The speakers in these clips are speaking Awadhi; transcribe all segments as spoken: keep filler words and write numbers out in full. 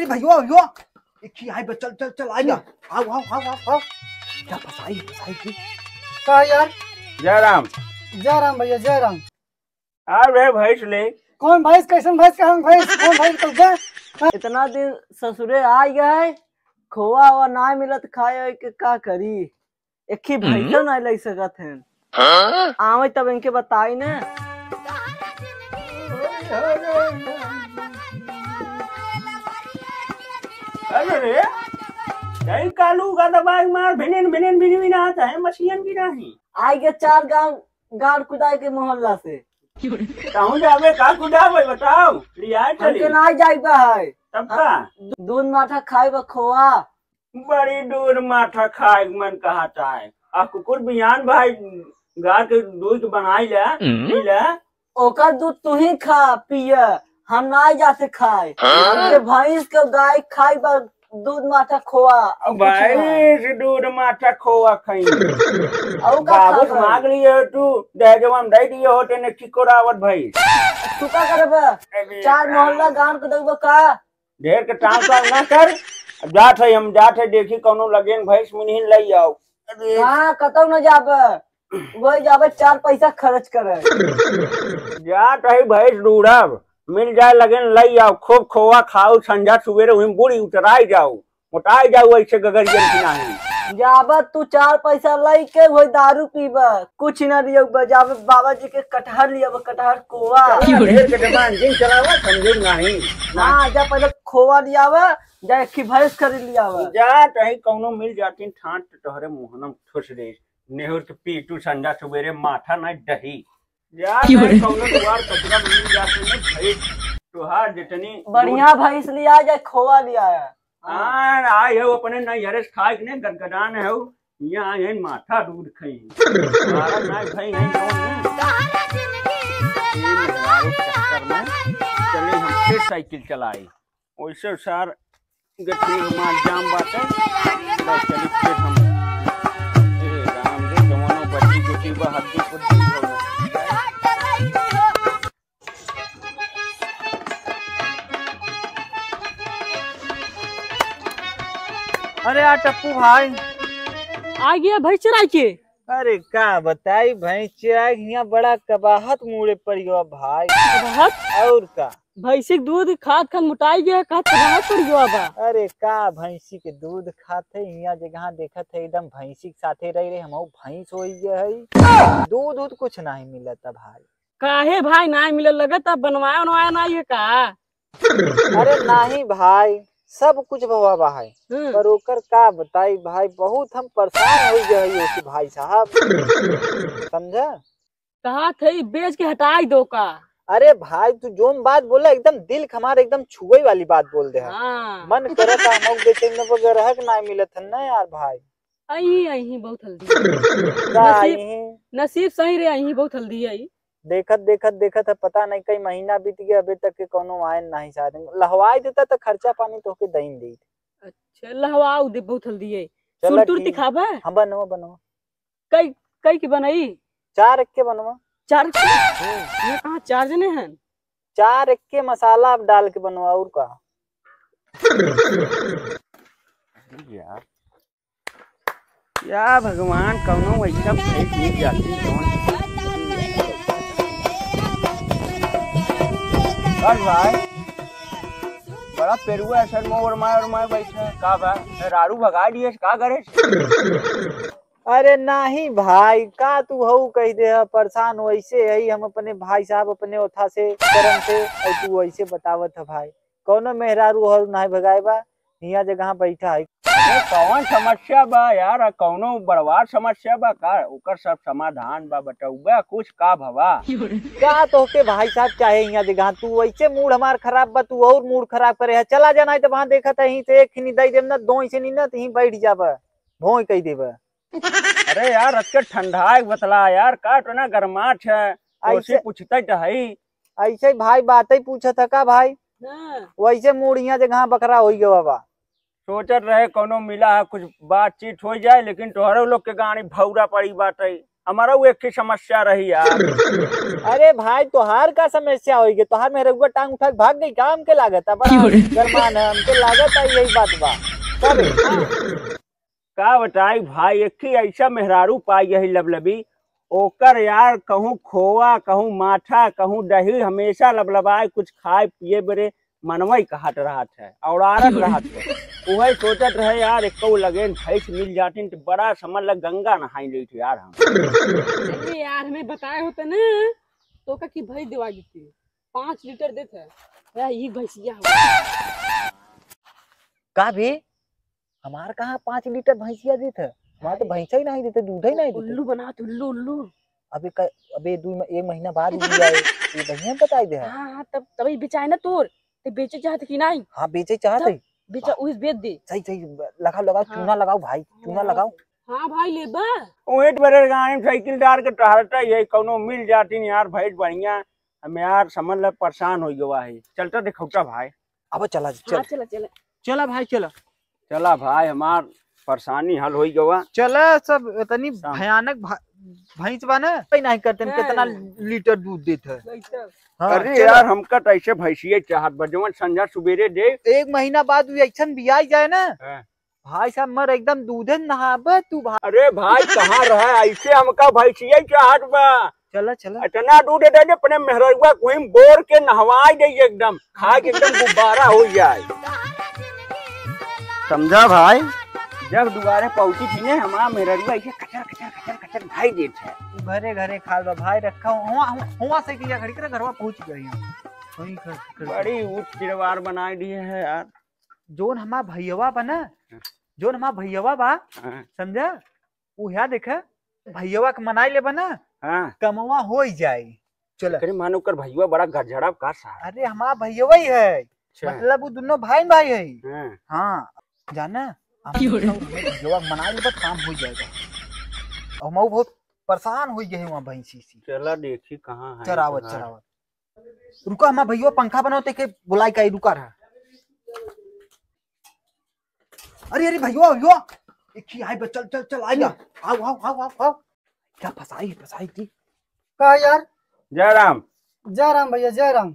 भैया, भैया, एक ही आई बे, चल, चल, चल, आइगा। आओ, आओ, आओ, आओ, आओ। क्या फंसाई, फंसाई की? का यार? जय राम। जय राम भैया, जय राम। आ रे भैंस ले। कौन भैंस, कैसन भैंस, कहाँ भैंस, कौन भैंस, कैसे? इतना दिन ससुरे आ गए, खोआ हुआ ना मिलत खाए के का करी? एक ही भैंसो नहीं ले सकत हैं। हाँ? आवे तब इनके बताई ने। अरे रे, कई कालू का दबाई मार, भिनिन, भिनिन, भिनिन, भिनिन आता है, मशीन भी नहीं। आई के चार गांव गाड़ कुदाई के मोहल्ला से। कहूँ जावे का कुदावे बताओ, लिया चली। हमके ना जाई बा है। तब का? दू-, दूध माठा खाई बा खोआ। बड़ी दूध माठा खाए के मन कहत है। आ कुकुर बियान भाई गाय के दूध बनाई ले, हम्म। पी ले। ओकर दूध तू ही खा, पिए, हम ना जाते खाए। हाँ? हमके भैंस के गाय खाई बा दूध माठा खोआ, और कुछ ना। भैंस दूध माठा खोआ खाई। और का बाबू खाबे? मांग लिए हो तू, दहेजवा में दे दिए होते ने ठिकोरावत भाई। तू का करबे? अरे चार यार। मोहल्ला गांव के देबे का? ढेर के टांग टांग ना कर। अब जात है, हम जात है, देखी कौनो लगेन भैंस मिनहिन लई आओ। अरे। हाँ, कतौ न जाबे, वही जाबे चार पैसा खर्च करे। जात है भैंस ढूंढब, मिल जाए लगेन लई आओ, खूब खोआ खाओ, संझा सुबेरे वहीं बूढ़ी उतराई जाओ, मोटाई जाओ ऐसे गगरियन की नहीं। जाबे तू चार पैसा लई के वही दारू पीबे, कुछ ना दियो बे, जाबे बाबा जी के कटहर लियाबे, कटहर कोआ। ढेर के जबान जिन चलावा, समझे नहीं। हाँ, जा पहले खोआ लियावे, जा एक ही भैंस खरीद लियावे। जा, चाहे कौनो मिल जाती ठाट, तोहरे मुहनम ठुस दे। नेहुर के पीटू संझा सुबेरे माथा नहीं डही। जा, क्यों चाहे रे? कौनो दुआर कचरा मिल जाते ने भैंस, तोहार जितनी बढ़िया भैंस लिया, जा खोआ लिया। हाँ, आए हो अपने नैहरे से खाए के ने गदगदान है हो। यहाँ आए हैं माथा दूध खाई। भारत ना खाई हैं कौन है? ये मेहरारू के चक्कर में चले हम फिर साइकिल चलाई। वैसे सार गठिया हमार जाम बाटे। ले चली फिर हम। ए राम रे, जवानो बची गुटी बा, हड्डी पुड्डी हो गई। अरे यार टप्पू भाई। आ गया भैंस चराई के। अरे का बताई, भैंस चराई के हियाँ बड़ा कबाहत मूड़े पड़ गया भाई। कबाहत? और का? भैंसी के दूध खात खात मोटाई गया, खात कबाहत पड़ गया बा। अरे का भैंसी के दूध खात है, हियाँ जगह देखत है एकदम भैंसी के साथे रह रहे, हम भैंस हो गया है। दूध दूध कुछ नहीं मिलता भाई। काहे भाई नाहीं मिलल, लगत अब बनवाया वनवाया नाहीं है का? अरे नाहीं भाई, सब कुछ भवा बा है, हम्म। पर ओकर का बताई भाई, बहुत हम परेशान हो गए हई ओके भाई साहब, समझा? कहा थे बेच के हटाई दो का? अरे भाई तू जोन बात बोला एकदम दिल के हमारे एकदम छुए वाली बात बोल दे है। हाँ। मन करत है हम बेचे में वो ग्राहक ना मिलत है ना यार भाई। अही अही बहुत हल्दी है। का नसीब, अही? नसीब सही रे, अही बहुत हल्दी है। देखत, देखत, देखत है, पता नहीं कई महीना बीत गया, अबे तक के कौनो आयन नहीं शायद। लहवाई देता तो खर्चा पानी तोहके दइन देत। अच्छा, लहवाऊ दे, बहुत हल्दी है। चला सुरतुर ठीक। दिखाबे? हाँ, बनवा, बनवा। कई, कई की बनाई? चार एक के बनवा। चार एक के? हम्म। ये कहाँ चार जने हैं? चार एक के मसाला आप डाल के बनवा, और का? यार। या भगवान, कौनो वैसा भैंस मिल जाती, कौन? बस भाई, बड़ा पेरुआ ऐसा मोर माय और माय बैठा है। का बा? मेहरारू भगा दिए, का करे? अरे नाहीं भाई, का तू हऊ कह दे है, परेशान वैसे है, हम अपने भाई साहब अपने ओथा से, करम से, और तू वैसे बतावत है भाई। कौनो मेहरारू ओहरू नाहीं भगाए बा, हियाँ जगह बैठा है। अरे कौन समस्या बा यार, कौनो बड़वार समस्या बा का? ओकर सब समाधान बा, बटौबा कुछ का भवा? का तोहके भाई साहब चाहे हियाँ जगह, तू वैसे मूड हमार खराब बा, तू और मूड खराब करे है। चला जा, नाहीं तो वहाँ देखत है, यहीं से एक खिनी दई देब ना, दो से नी ना, तो यहीं बैठ जाबा, भोंय कह देबा। अरे यार, रच के ठंडा है बतला यार, का तो ना गरमाट है, ऐसे ऐसे पूछते तो है। ऐसे ही भाई बात ही पूछत है का भाई? हाँ। वैसे मूड़ हियाँ जगह बकरा होई गवा बा। सोचत रहे कौनो मिला है, कुछ बातचीत हो जाए, लेकिन तोहरे लोग के गाड़ी भौरा पड़ी बाटे। हमारा वो एक ही समस्या रही यार। अरे भाई, तोहार का समस्या होई गे? तोहार मेहररुआ टांग उठा के भाग गई का? हमके लागत है बड़ा क्यों रे? गरमान है, हमके लागत है यही बात बा। का रे? हाँ। का बताई भाई, एक ही ऐसा मेहरारू पाई यही लबलबी, ओकर यार कहूँ खोआ, कहूँ माठा, कहूँ दही, हमेशा लबलबाए, कुछ खाए पिए बेरे मनवई कहत रहत है, औड़ारत रहत है। उहइ सोचत रहे यार, एक्कउ लगेन भैंस मिल जातिन त बड़ा समझ लग गंगा नहाई लेइत यार हम। अरे यार, हमें बताए होते ना, तो का की भैंस दिवा देती, पाँच लीटर देत है। यार, ये भैंसिया हो। का बे? हमार कहाँ पाँच लीटर भैंसिया देत है? हमार तो भैंसा ही नहीं देते, दूध ही नहीं देते। उल्लू बना, उल्लू, उल्लू। अबे क-, अबे दू म-, एक महीना बाद भी आए, ये बढ़िया बताई दे है। हाँ, हाँ, तब, तभी बेचाए ना तोर, ते बेचे चाहत कि नहीं? हाँ, बेचे चाहत तब है। बेचा, हाँ। उस बेच दे। सही, सही, लगाओ, लगाओ, हाँ। चूना लगाओ भाई, चूना हाँ। लगाओ। हाँ भाई, लेबा? ओए बड़े गाड़ी में साइकिल डार के टहरता है, कौनो मिल जाती नहीं यार, भैंस बढ़िया। हम यार समझ ल परेशान हो गवा है। चलता देखौटा भाई। अब चला, चल। हाँ, चला, चला। चला भाई, चला। चला भाई, हमार परेशानी हल होई गवा। चला, सब इतनी शाम। भयानक भा-, भैंस बा ना, कोई नहीं करते, हैं। कितना लीटर दूध देत है। लीटर। हाँ, अरे चला। यार, हमका तो ऐसे भैंसिए चाहत बा, जवन संझा सुबेरे दे। एक महीना बाद भी ऐसन बियाई जाए ना, हाँ। भाई साहब, मर एकदम दूधे नहाबे तू भाई। अरे भाई, कहाँ रहे, ऐसे हमका भैंसिए चाहत बा। चला, चला। इतना दूध दे दे, अपने मेहररुआ को ही बोर के नहवाई दे एकदम, खा के एकदम गुब्बारा हो जाए। समझा भाई? जब दुआरे पहुंची थी ने, हमारा मेहररुआ ऐसे कचर, कचर, कचर, कचर भाई देत है। घरे, घरे खाल बा भाई, रखा हुआ, हुआ, हुआ से किया घड़ी करे घरवा पहुंच गई हम। वहीं घर, घर। बड़ी ऊंच किरवार बनाई दिए है यार। जोन हमार भैयवा बा ना, हाँ। जोन हमार भैयवा बा, हाँ। समझा? उ है देखे, भैयवा के मनाई लेबा ना, हाँ। कमवा होई जाई। चल। अरे मान ओकर भैया बड़ा गरझड़ा का सा। अरे हमार भैयवा ही है। अच्छा। मतलब उ दोनों भाई भाई है। हाँ। हाँ। जाना, हम क्यों रे? सब भैयवा के मनाई लेबा, काम हो जाएगा। और हम बहुत परेशान हो गए हैं वहाँ भैंसी से। चला देखी कहाँ है चरावत, तुम्हार। चरावत। रुका, हमार भैया पंखा बनाओ, तेके बुलाई का, रुका रहा। अरे, अरे, भैया, भैया, एक ही आई बा, चल, चल, चल, आएगा। आओ, आओ, आओ, आओ, आओ। क्या फंसाई, फंसाई थी? का यार? जय राम। जय राम भैया, जय राम।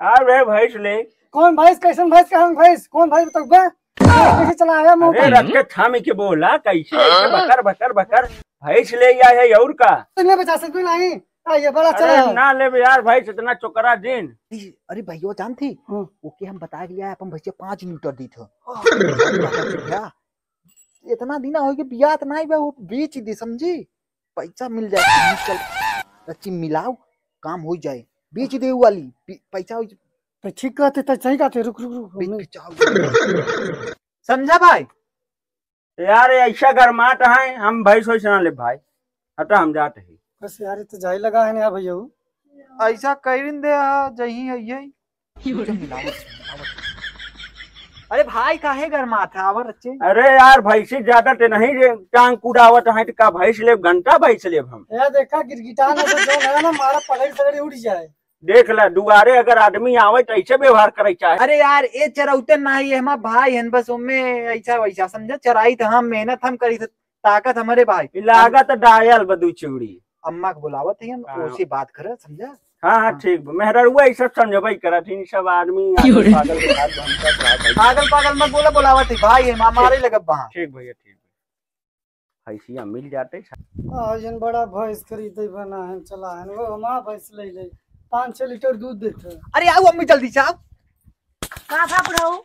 आ रे भैंस ले। कौन भैंस, कैसन भैंस, कहाँ भैंस, कौन भैंस बताओ बे? कैसे चला आया मुंह अरे पर? रख के थामी के बोला, कैसे ऐसे बकर, बकर, बकर, भैंस ले आए है और का? तो नहीं बचा सकते नहीं। आ, ये बड़ा अरे चला है। ना लेबे यार भैंस, इतना चोकरा दिन। अरे, अरे भैया जानती, हाँ। ओके हम बता के लिया अपन भैंसिया पाँच लीटर दी थे। हाँ। भैया, इतना दिन हो गया बियात नहीं बा, वो बेच दे समझी, पैसा मिल जाए, चल, रची मिलाओ, काम हो जाए, बेच दे वो वाली, पी-, पैसा हो जाए। तो ठीक कहते, तो सही कहते, रुक, रुक, रुक, बिक हमने जाओ। समझा भाई? यार, ऐसा गरमात है, हम भैंस वैस ना ले भाई, हटा, हम जाते हैं। बस यार, ये तो जाए लगा है ना भैया। ऐसा करिन दे, हाँ, जही है ये। अरे भाई, काहे गरमात है, आवर अच्छे। अरे यार, भैंसी ज्यादा ते नहीं रे, टांग कुदावत है, तो का भैंस लेब, घंटा भैंस लेब हम। यार, देखा, गिरगिटान ऐसे जो है ना, मारा पगड़ी सगड़ी उड़ जाए। देख ला, दुआरे अगर आदमी आवे तो ऐसे व्यवहार करे चाहे। अरे यार, ये चरौते ना ही, हमार भाई हन, बस ओमे ऐसा वैसा समझा, चराई तो हम, मेहनत हम करी, ताकत हमारे भाई। ई लागत डायल बा दू चूड़ी। अम्मा के बुलावत ही हम, हाँ। ओसे बात करे, समझा? हाँ, हाँ, हाँ। ठीक बा। मेहररुआ ई सब समझबे करत ही, सब आदमी क्यों रे? पागल के साथ भनकत रहत है। पागल, पागल मत बोला, बुलावत ही भाई, हम मारे लगब वहाँ। ठीक भैया, ठीक। भैंसिया मिल जाते। आज जन बड़ा भैंस खरीदे बना है, चला है, वो हमारा भैंस ले ले, पाँच छह लीटर दूध देते हैं। अरे आओ अम्मी, जल्दी से आओ। का भा बुढ़ऊ?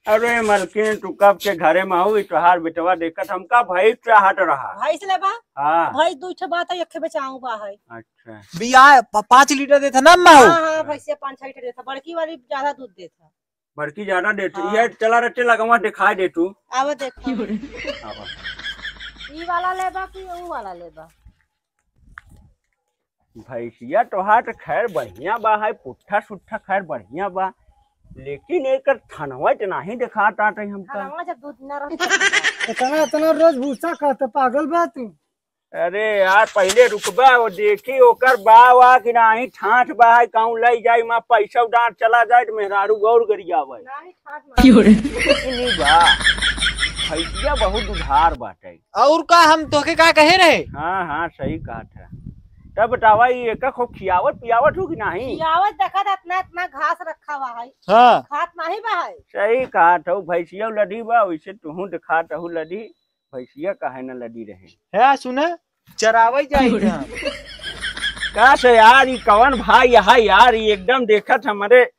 अरे मलकिन, तू कब के घरे में हो, ई तोहार बेटवा देखत हमका भैंस चाहत रहा। भैंस लेबा? हाँ। भैंस दू ठे बात है, एक ठे बेचाऊ बा है। अच्छा। बिया प-, पाँच लीटर देता ना अम्मा हो? हाँ, हाँ, भैंसिया पाँच छह लीटर देता, बड़की वाली ज्यादा दूध देता। बड़की ज्यादा देती हाँ। ये चला रचे लगवा दिखाई दे तू। आवा देखो। आवा। ई वाला लेबा कि ऊ वाला लेबा? भैंसिया तोहार तो खैर बढ़िया बा, है पुट्ठा सुट्ठा खैर बढ़िया बा, लेकिन एकर थनवा तो नहीं दिखाता है हमका। थनवा जब दूध ना रहता। इतना, इतना रोज भूसा खाते, पागल बा तू। अरे यार, पहिले रुकबा, वो देखी ओकर बा वा कि नाही, ठाठ बा है, कहूँ लई जाई, माँ पैसा उधार चला जाए, तो मेहरारू गौर गरियावे। नाही, ठाठ मार। क्यों रे? ई नहीं बा। भैंसिया बहुत दुधार बाटे। और का, हम तोके का कहे रहे? हाँ, हाँ, सही कहत है। तब बतावा, ई एका खूब खियावत पियावत हो कि नाही? खियावत, देखत, इतना, इतना घास रखा हुआ है। हाँ। खात नाही बा है। सही कहत हो, भैंसिया लदी बा, वैसे तुहू दिखात हो लदी, भैंसिया काहे न लदी रहे। है, सुना, चरावे जाई हम। का से यार, ई कवन भाई है यार, ई एकदम देखत हमरे।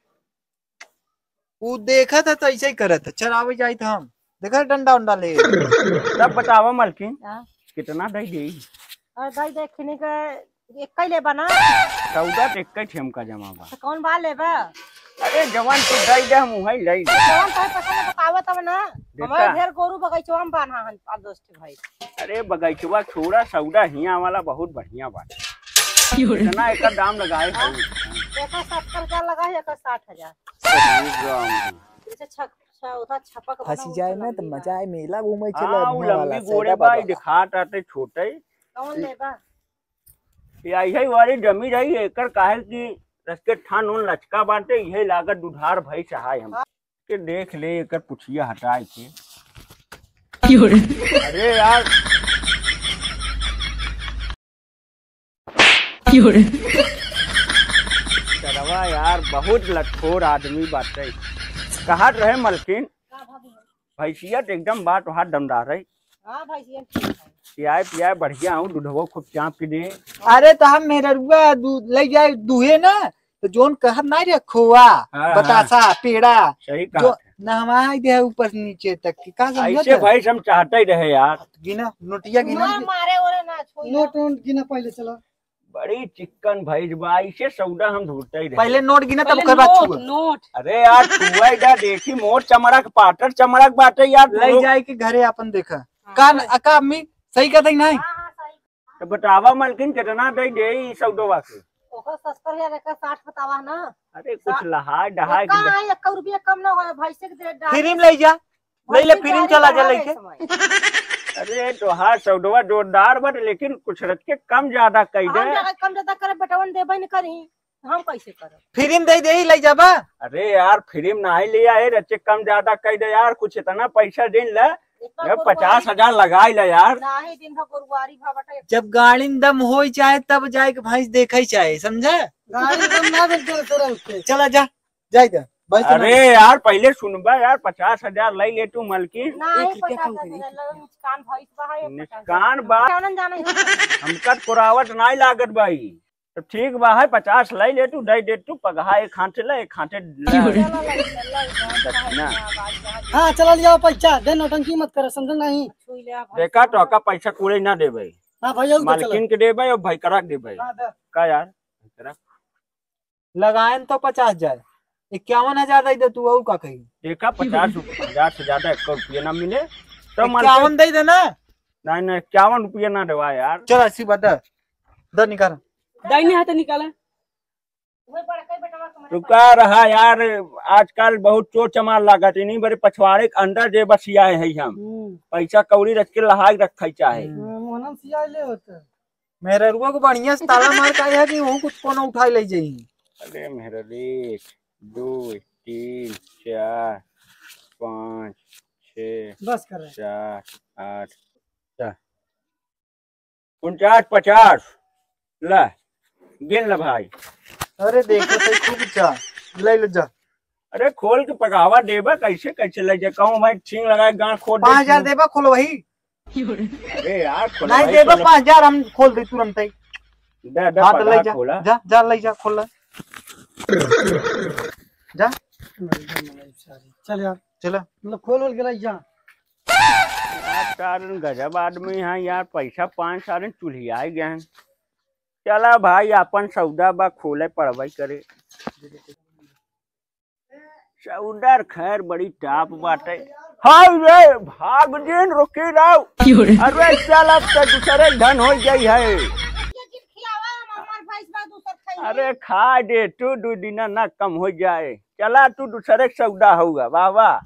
ऊ देखत है तो ऐसे ही करत है, चरावे जाइत हम। देखा डंडा उंडा ले। तब बतावा मलकिन, हाँ। कितना दई देई? और दई दे खिनी के एक ही लेबा ना। सौदा तो एक ही ठेम का जमा बा। तो कौन बा लेबा? अरे जवान तू दई दे, हम उहई लई ले। जवान तोहे पसंद है बतावा तब ना। देखा। हमारे ढेर गोरू बगैचवा में बान्हा हन पाँच दस ठे भाई। अरे बगैचवा छोड़ा, सौदा हियां वाला बहुत बढ़िया बा। क्यों रे? इतना एकर दाम लगाए हो। हाँ। एकर सत्तर हजार लगा है, एकर साठ हजार। अरे राम जी। जैसे छक-, छ-, उधर छपक बना फंसी जाए उधर ना तो लंबी मजा बा। आए, मेला घूमे चलो, हाँ, ऊ घूमे वाला लंबी गोड़े सैदा बा, बाबा। दिखात आटे छोटे। कौन लेबा? ये यही वाली जमी रही, एकर काहे कि रस के ठान उन लचका बाटे, यही लागत दुधार भई सहाय हम। के देख ले, एकर पुछिया हटाए के। क्यों रे? अरे यार। क्यों रे? सरवा यार, बहुत लठोर आदमी बाटे। कहत रहे मलकिन, भैंसिया तो एकदम बात वहां दमदार है। हाँ, भैंसिया ठीक है। पियाए पियाए बढ़िया हूँ, दूधवो खूब चाँप के दे। अरे तो हम मेहररुआ दू-, ले जाए दूहे ना, तो जोन कहत ना रे खोआ, हाँ, हाँ। बतासा, पेड़ा, सही कहा। जो नहवाई दे ऊपर से नीचे तक के, का समझत ऐसे है? भाई हम चाहते ही रहे यार। गिना, नोटिया गिना। ना मारे ओरे ना छुई ना। नोट, नोट गिना पहले, चला। बड़ी चिक्कन भैंस बा, ऐसे सौदा हम ढूंढते ही रहे। पहले नोट गिना, तब पहले ओकर बाद नोट, छुआ। नोट। अरे यार, छुआ इधर देखी, मोट चमड़क, पाटर चमड़क बाटे यार, तू ले लोग। जाए के घरे अपन देखा। हाँ। का न-, का अम्मी, सही कहत है नहीं? हाँ, हाँ, सही। तो बतावा मलकिन, कितना दे दे ई सौदवा के? ओकर सत्तर हजार, एकर साठ बतावा ना। अरे कुछ सा-, लहाय डहाय एका के। आई, एक रुपया कम ना होए, भैंसे के दे डाल। फ्री में ले जा, ले ले, भैंसे फ्री में गाड़ी चला जा बढ़ा लेके। दे समय। अरे तोहार सौदवा जोरदार बट, लेकिन कुछ रख के कम ज्यादा कह दे। हम ज्यादा कम ज्यादा करे, बेटवन देबे न करी। हम कैसे करब? फ्री में दे दे, ले जाबा। अरे यार, फ्री में नहीं ले आए, रचे कम ज्यादा कह दे यार, कुछ इतना पैसा दे ले, इतना मैं गोरुआरी पचास हजार लगाई ले यार। नाही, दिन भर गोरुआरी भा बटा। जब गाड़ी में दम होई चाहे, तब जाए के भैंस देखे चाहे, समझा? गाड़ी में दम ना मिलते तो रंग के। चला जा, जाए जा, भैंस ना अरे यार, पहले सुनबा यार, पचास हजार ले ले तू मलकिन। नाही, एक रुपया पचास हजार कम करी। ले लो, नुकसान भैंस बा है, पचास हजार। नुकसान बा। कौन जाने? हमका कोरावट नहीं लागत भाई। तो ठीक बा है, पचास लाई ले तू, दे दे तू, पगहा एक हाथे ले, एक हाथे ले। क्यों रे? दक्षिणा। हाँ, चला लिया पैसा, दे, नौटंकी मत कर, समझ नहीं। देखा तो का पैसा कूड़े ना देबे। हाँ भैया, उ तो चला। मालकिन के देबे और भाई करा के देबे। हाँ, दे। का यार? लगायन तो पचास हजार, इक्यावन हजार दे दे तू, और का कही? देखा, पचास रुपया, हजार से ज्यादा एक रुपया ना मिले, तो मालकिन इक्यावन दे दे ना। नहीं, नहीं, इक्यावन रुपया ना देवा यार। चल, अस्सी बा, दे। द निकाल। दाहिने हाथ निकाला। रुका रहा यार, आजकल बहुत चोर चमार लागत, इन्हीं बड़े पछवाड़े के अंदर जे बसिया है हम। हम्म। पैसा कौड़ी रख के लहाई रखे चाहे। हम्म, मोहनन सिया ले होते। मेहररुआ को बढ़िया से ताला मार के आया कि वो कुछ कोनो उठाए ले जाई। अरे मेहरर, एक, दो, तीन, चार, पाँच, छः, बस कर रहे। सात, आठ, चार। उनचास, पचास, ला, गिन ला भाई। अरे देखो तो खूब चा, ले लो जा। अरे खोल के पगावा देबा, कैसे, कैसे ले जा? कहूँ भाई छींग लगाए, गांड खोल दे पाँच हजार तू। देबा, खोलो भाई। अरे यार, खोल नहीं भाई, देबा खोल। पाँच हजार हम खोल दे तुरंत ही। दे, दे, हाँ, तो पगहा ले जा, खोला। जा, जा, ले जा, खोल ले। जा। चल यार। चला। मतलब खोल वोल के ले जा। यार, सारन गजब आदमी हैं यार, पैसा पाँच सारन चुलियाए गए हैं। चला भाई, अपन सौदा बा, खोले पड़बे करे। सौदा खैर बड़ी टाप बाटे। हाय रे, भाग जिन, रुकी रहो। क्यों रे? अरे चल, अब तो दूसरे धन हो जाई है। अरे खा दे तू, दू दिना ना कम हो जाए। चला तू दूसरे के सौदा होगा, वाह वाह।